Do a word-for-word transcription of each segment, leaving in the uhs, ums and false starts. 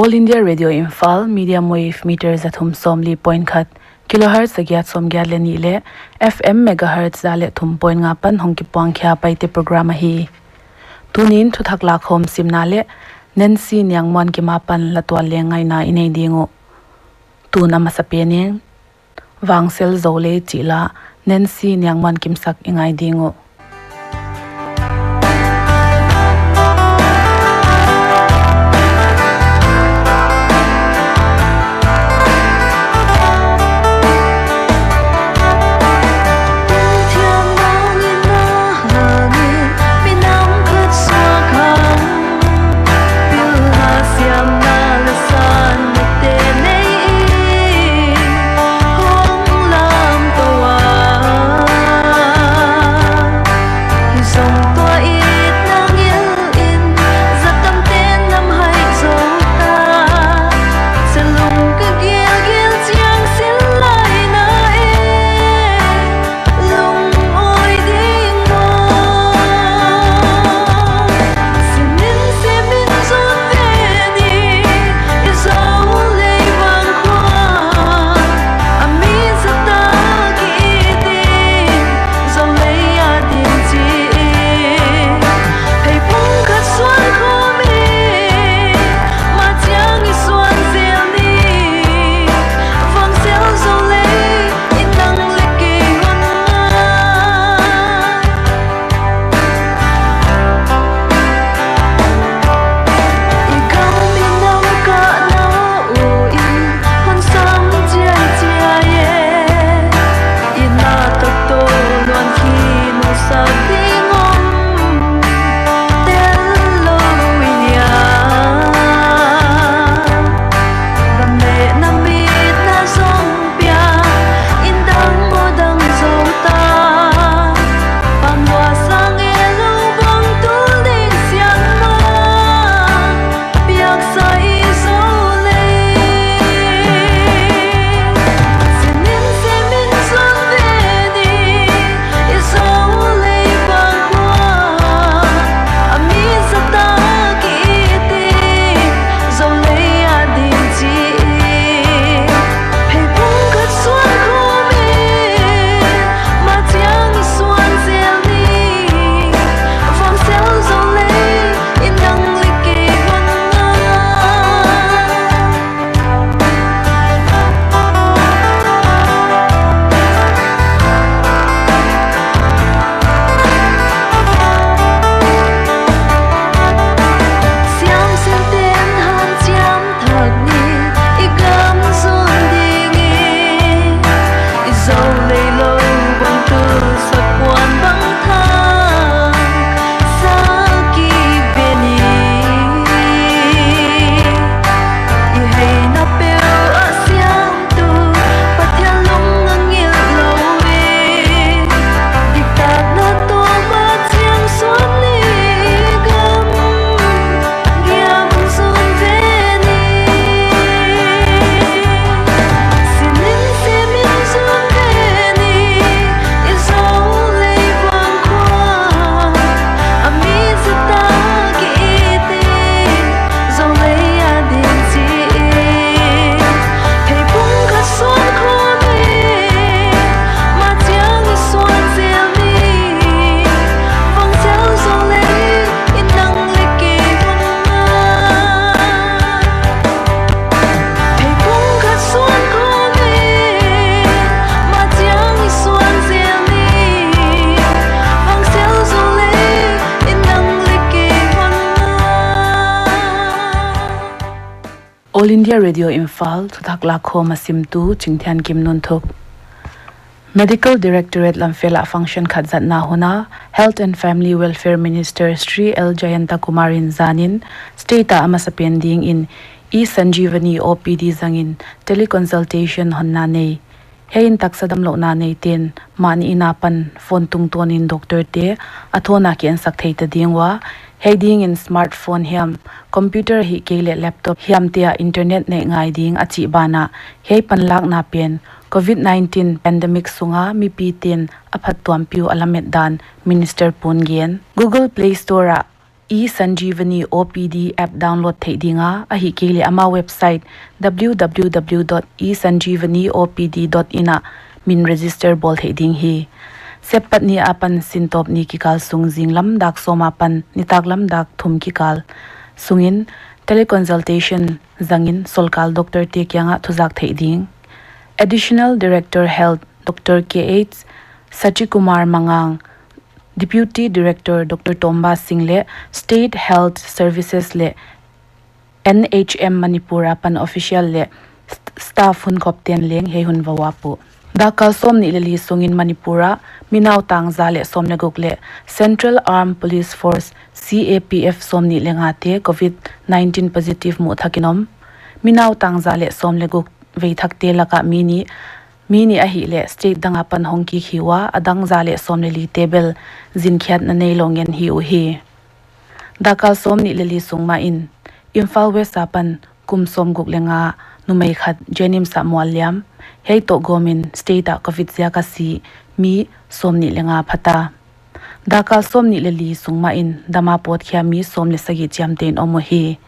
All India Radio Imphal, medium wave meter za thum sawmli point khat, kilohertz za giat sawmgiat leh nih leh F M megahertz za leh thum point nga pan hong kipuang khia Paite program ahi. Tunin thuthak lakhawm simna leh Nancy Niangmuankim apan la tual leng ngaihna i nei ding uh. Tun a masapen in Vangsel Zou Lei chih la Nancy Niangmuankim sak i ngai ding uh. All India Radio Imphal, thuthak lakhawm a simtu Chingthiankim Nunthuk. Medical Directorate Lamphel ah function khat zatna hun a Health and Family Welfare Minister Shri L Jayantakumar in zanin state a masapen dingin e-Sanjeevani O P D zangin teleconsultation honna nei. Hiai in taksa damlouhna neiten mahni inn apan phone tungtawnin doctor te a thawn a kiensak thei ta ding ua. Hiai dingin smartphone hiam, computer hihkeileh laptop hiamte ah internet neih ngai ding a chih banah, hiai panlakna pen covid nineteen pandemic sunga mipiten a phattuampi uh a lamet dan Minister pu'n gen. Google Play Store ah eSanjeevani O P D app download theih ding a, ahihkeileh amau website W W W dot esanjeevani O P D dot in ah min register bawl theih ding hi. Seppat ni apan sintawp ni kikal sung zinglam dak sawm apan nitaklam dak thum kikal sungin teleconsultation zangin solkal doctor te kiangah thuzak theih ding. Additional Director Health Doctor K H Sachikumar Mangang, Deputy Director Doctor Tomba Singh leh State Health Services leh N H M Manipur apan official leh st-, staff hunkhop ten leng hiai hun va uap uh. Dakkal sawmnih leh li sungin Manipur ah minau tang za leh sawm leh guk leh Central Armed Police Force, C A P F, sawmnih leh nga te COVID nineteen positive muh thak in om. Minau tang za leh sawm leh guk vei thak te lakah mi nih, mi nih ahihleh state dang apan hong kik hi ua, a dang za leh sawm leh li te bel zinkhiatna neilou ngen hi uhi. Dakkal sawmnih leh li sung mahin Imphal West apan kum sawmguk leh nga numei khat JNIMS ah mual liam, hiai toh gawmin state ah COVID ziak a si mi sawmnih leh nga phata. Dakkal sawmnih leh li sung mahin dam a pawtkhia mi sawm leh sagih chiamteh in om uhi.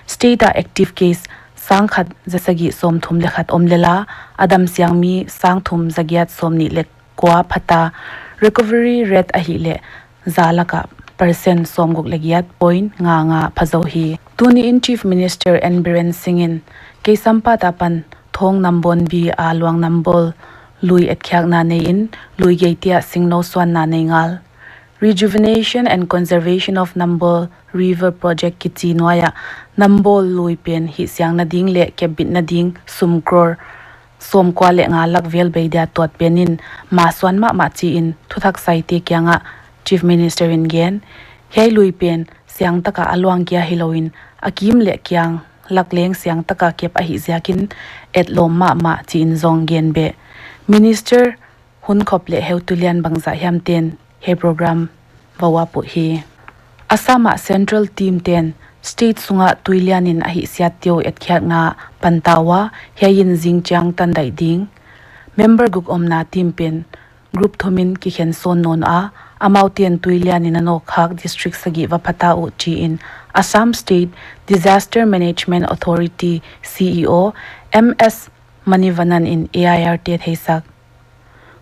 State ah active case sang khat za sagih sawmthum leh khat om lel a, a damsiang mi sang thum za giat sawmnih leh kua phata. Recovery rate ahihleh za lakah percent sawmguk leh giat point nga nga pha zou hi. Tuni in Chief Minister N Biren Singh in Keisampat apan Thong Nambon B a Luang Nambawl lui etkhiakna nei in, lui gei te ah singnou suanna nei ngal. Rejuvenation and Conservation of Nambawl River Project kichi nuai ah Nambawl lui pen hihsiangna ding leh kepbitna ding sum crore sawmkua leh nga lak vel bei dia tuat pen in ma suan mahmah chi in thuthak sai te kiangah Chief Minister in gen. Hiai lui pen siangtaka a luang kia hilou in a kim leh kiang lak leng siangtaka kep ahih ziakin etlawm mahmah chi in zong gen beh. Minister hunkhop leh heutu lian bangzah hiam ten hiai program va uap uhi. Assam ah central team ten state sunga tuilian in a hihsiat te uh etkhiakna pan ta ua, hiai in zingchiang tan daih ding. Member guk omna team pen group thum in kikhen sawn nawn a, amau ten tuilian in a nawk khak district sagih va pha ta uh chi in Assam State Disaster Management Authority C E O M S Manivannan in A I R te theisak.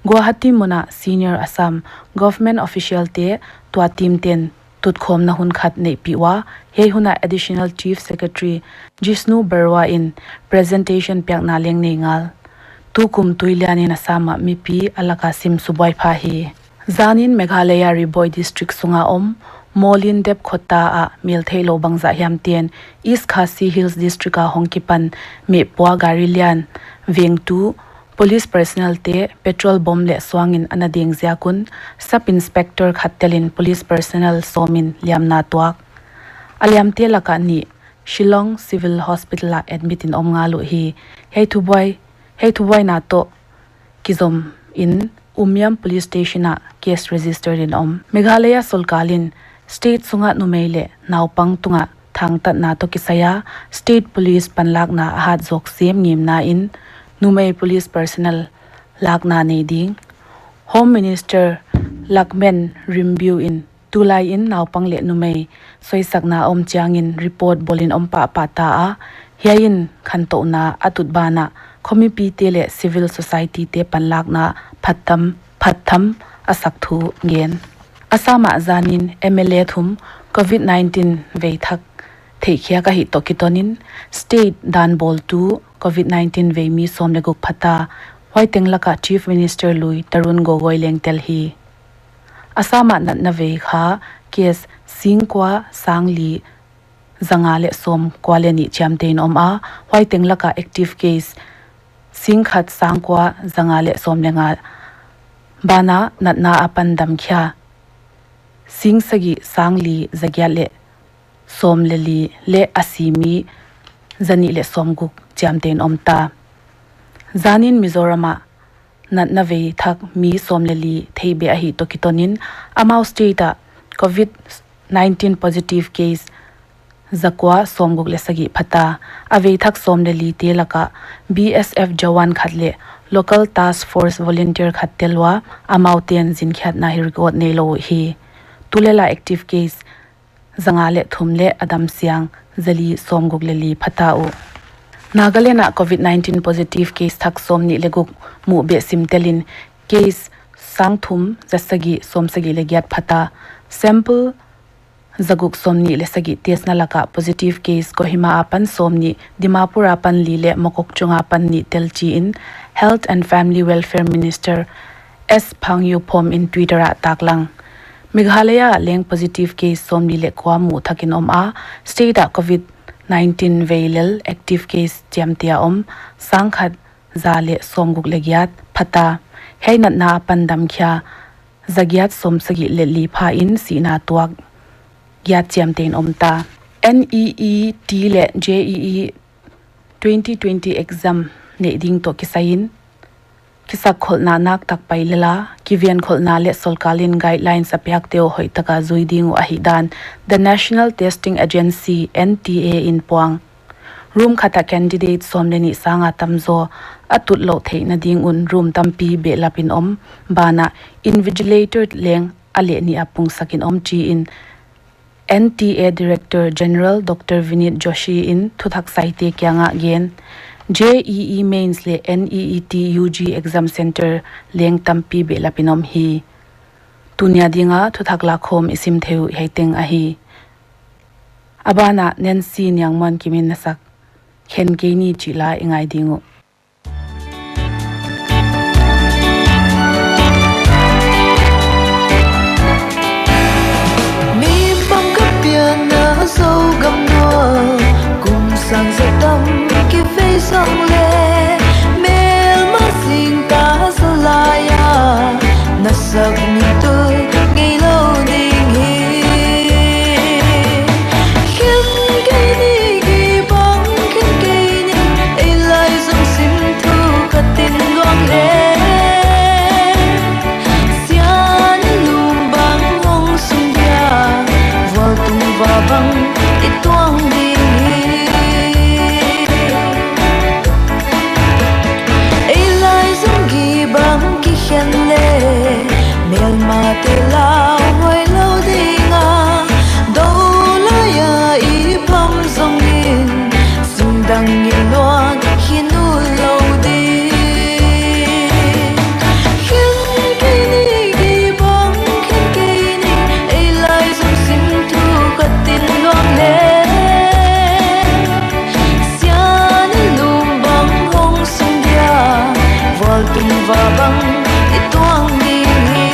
Guwahati mun ah senior Assam government official te tua team ten tutkhawmna hun khat neihpih ua, hiai hun ah Additional Chief Secretary Jishnu Barua in presentation piakna leng nei ngal. Tukum tuilian in Assam ah mipi a laka sim subuai pha hi. Zanin Meghalaya Ri Bhoi District sunga om Molin Dep Khotta ah mel theilou bangzah hiam ten East Khasi Hills District a hong kipan meh pua gari lian vengtu police personnel te petrol bomb leh suangin ana deng ziak un Sub Inspector khat telin police personnel sawm in liamna tuak. A liamte laka nih Shillong Civil Hospital ah admit in om ngal uhi. Hiai thubuai, hiai thubuaina toh kizom in Umiam Police Station ah case register in om. Meghalaya solkal in state sunga numei leh naupang tunga thangtatna toh kisai a state police panlakna a hat zawk sem ngimna in numei police personnel lakna nei ding. Home Minister Lakmen Rimbiu in tulai in naupang leh numei soisakna om chiangin report bawlin om pahpah ta a, hiai in khantouhna a tut banah khomipite leh civil society te panlakna phattam, phattham a sak thu gen. Assam ah zanin M L A thum COVID nineteen vei thak theihkhiak ahih toh kitonin state dan bawltu COVID nineteen vei mi sawm leh guk phata, huai teng laka Chief Minister lui Tarun Gogoi leng tel hi. Assam ah natna vei kha case singkua sangli zanga leh sawmkua leh nih chiamteh in om a, huai teng laka active case singkhat sangkua zanga leh sawm leh nga, banah natna apan damkhia singsagih sangli zagiat leh sawm leh li leh a si mi zanih leh sawmguk chiamteh in om ta. Zanin Mizoram ah natna vei thak mi sawm leh li theih beh ahih toh kitonin amau state ah COVID nineteen positive case zakua sawmguk leh sagih phata. A vei thak sawm leh li te laka B S F jawan khat leh local task force volunteer khat tel ua, amau ten zinkhiatna hi record neilou uhi. Tulel a active case zanga leh thum leh a damsiang zali sawmguk leh li phata uh. Nagaland ah covid nineteen positive case thak sawmnih leh guk muh beh simtelin case sangthum zasagih sawmsagih leh giat phata. Sample zaguk sawmnih leh sagih testna laka positive case Kohima apan sawmnih, Dimapur apan li leh Mokokchung apan nih tel chiin Health and Family Welfare Minister S Phangyophom in Twitter ah taklang. Meghalaya ah leng positive case sawmli leh kua muh thakin om a, state ah covid nineteen veilel active case chiamteh a om sangkhat za leh sawmguk leh giat phata. Hiai natna apan damkhia zagiat sawmsagih leh li pha in sihna tuak giat chiamtehin om ta. NEET leh JEE twenty twenty exam neih ding toh kisaiin kisakkholhna naktak pai lel a, kivenkholhna leh sorkar in guidelines a piakte uh hoihtaka zui ding uh ahihdan The National Testing Agency, NTA in puang. Room khat ah candidate sawm leh nih sanga tamzaw a tutlouh theihna ding un room tampi behlapin om banah invigilator leng a leh nih a pungsakin om chiin NTA Director General Doctor Vineet Joshi in thuthak saite kiangah gen. JEE Mains leh NEET UG exam center leng tampi behlapin om hi. Tunia dinga thuthak lakhawm i sim theih uh hiai teng ahi. A banah Nancy Niangmuankim in na sak Khen Kei Ni chih la i ngai ding uh. Mi bang ka pianna Zogam nuai, kum sang za tam kivei zong leh, melma zingta zalai a na sak mi tu ngeilou ding hi. Khen kei ni, gibang khen kei ni, ei lai zong sim thu khat in luang leh, sian in lum bang hong sung dia, vualtung va bang i tuang ding hi. Ei lai zong gibang kikhen leh, melmate lauhuai lou ding a, dou lai a i pham zongin, singdang in luang hi nuam lou ding. Khen kei ni, gibang khen kei ni, ei lai zong sim thu khat in luang leh, sian in lum bang hong sung dia, vualtung va bang i tuang ding hi.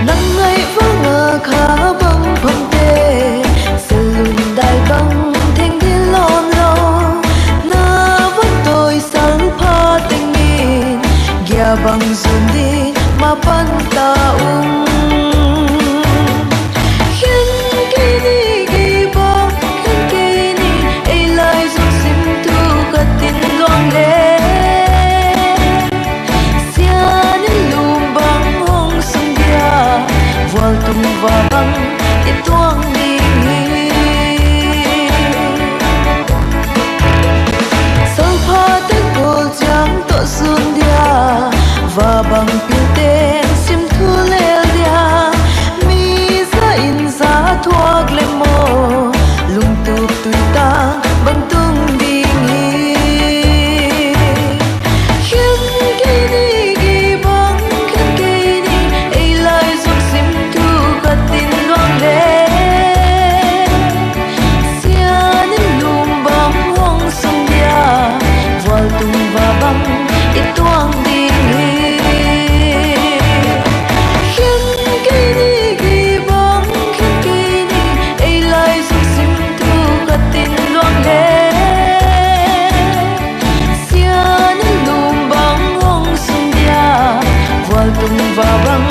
Nang ngaih vanga kha bang phamte, selun dai bang theng ding lawm lou, na vot toi salpha tengin, gia bang zun ding ma pan ta ung. Khen kei ni, gibang khen kei ni, ei lai zong sim thu khat in luang leh, sian in lum bang hong sung dia, vualtung va bang i tuang ding hi. Salpha teng pawl chiang toh zun dia, va bang pilte'n sim thu lel dia, mi za in za thuak leh maw, lungtup tuitang bang tung ding hi. Khen kei ni, gibang khen kei ni, ei lai zong sim thu khat in luang leh, sian in lum bang hong sung dia, vualtung va bang i tuang ding hi. Khen kei ni, gibang khen kei ni, ei lai zong sim thu khat in luang leh, sian in lum bang hong sung dia, vualtung va bang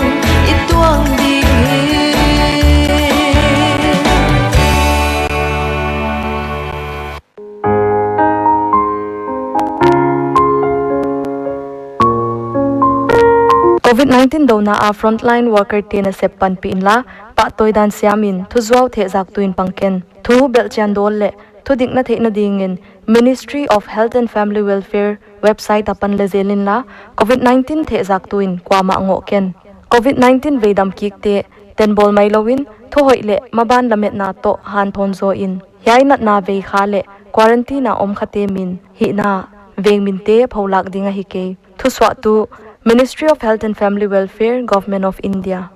i tuang ding hi. Covid nineteen douna a frontline worker te nasep panpih inla, pahtawi dan siamin thuzuau thehzaktu in pang ken. Thu belhchian dawl leh thudikna theihna dingin Ministry of Health and Family Welfare website apan leh zel inla, Covid nineteen thehzaktu in kuamah ngoh ken. COVID nineteen veidam kikte tenbawl mai louin, thuhoih leh maban lametna toh hanthawn zaw in, hiai natna veikha leh quarantine a om khate min hihna veng minte pholak ding ahi kei. Thusuahtu, Ministry of Health and Family Welfare, Government of India.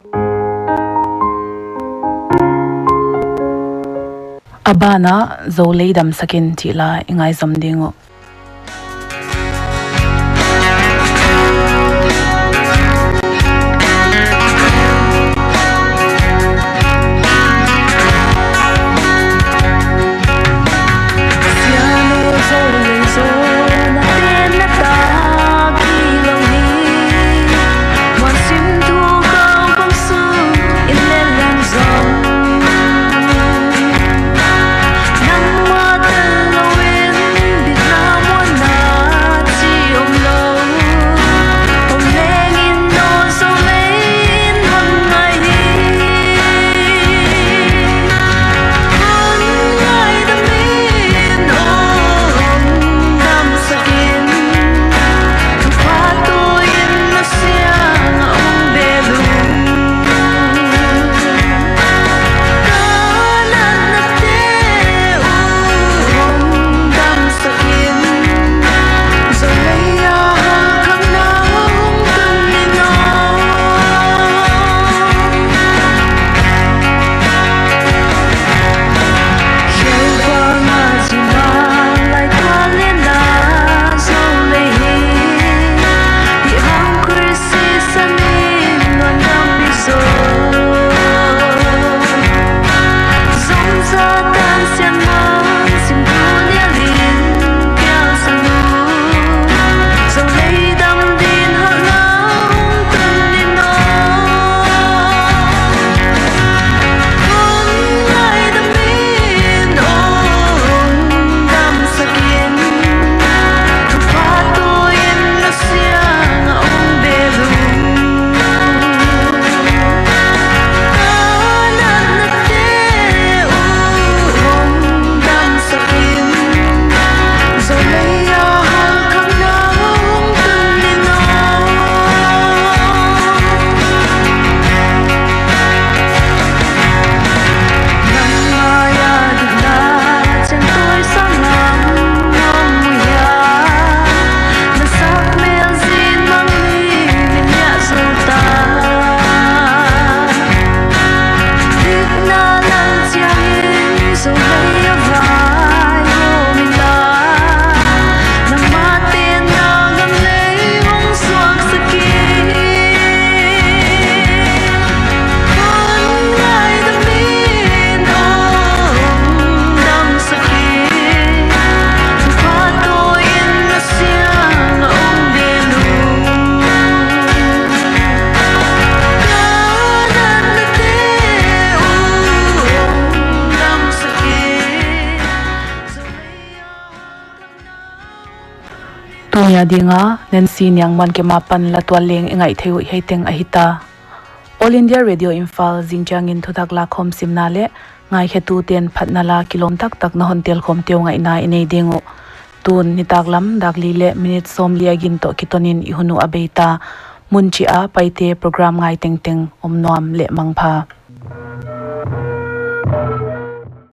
A ban ah Zo lei damsak in chih la i ngaizom ding uh. Tuni a dinga Nancy Niangmuan Kem apan la tual leng i ngaih theih uh hiai teng ahi ta. All India Radio Imphal, zingchiangin thuthak lakhawm simna leh ngaikhetute'n phatna la kilawm taktak na hon telkhawmte uh ngaihna i nei ding uh. Tun nitaklam dak li leh minute sawmli a gin toh kitonin i hun uh a bei ta. Mun chih a Paite program ngai tengteng om nuam leh mangpha.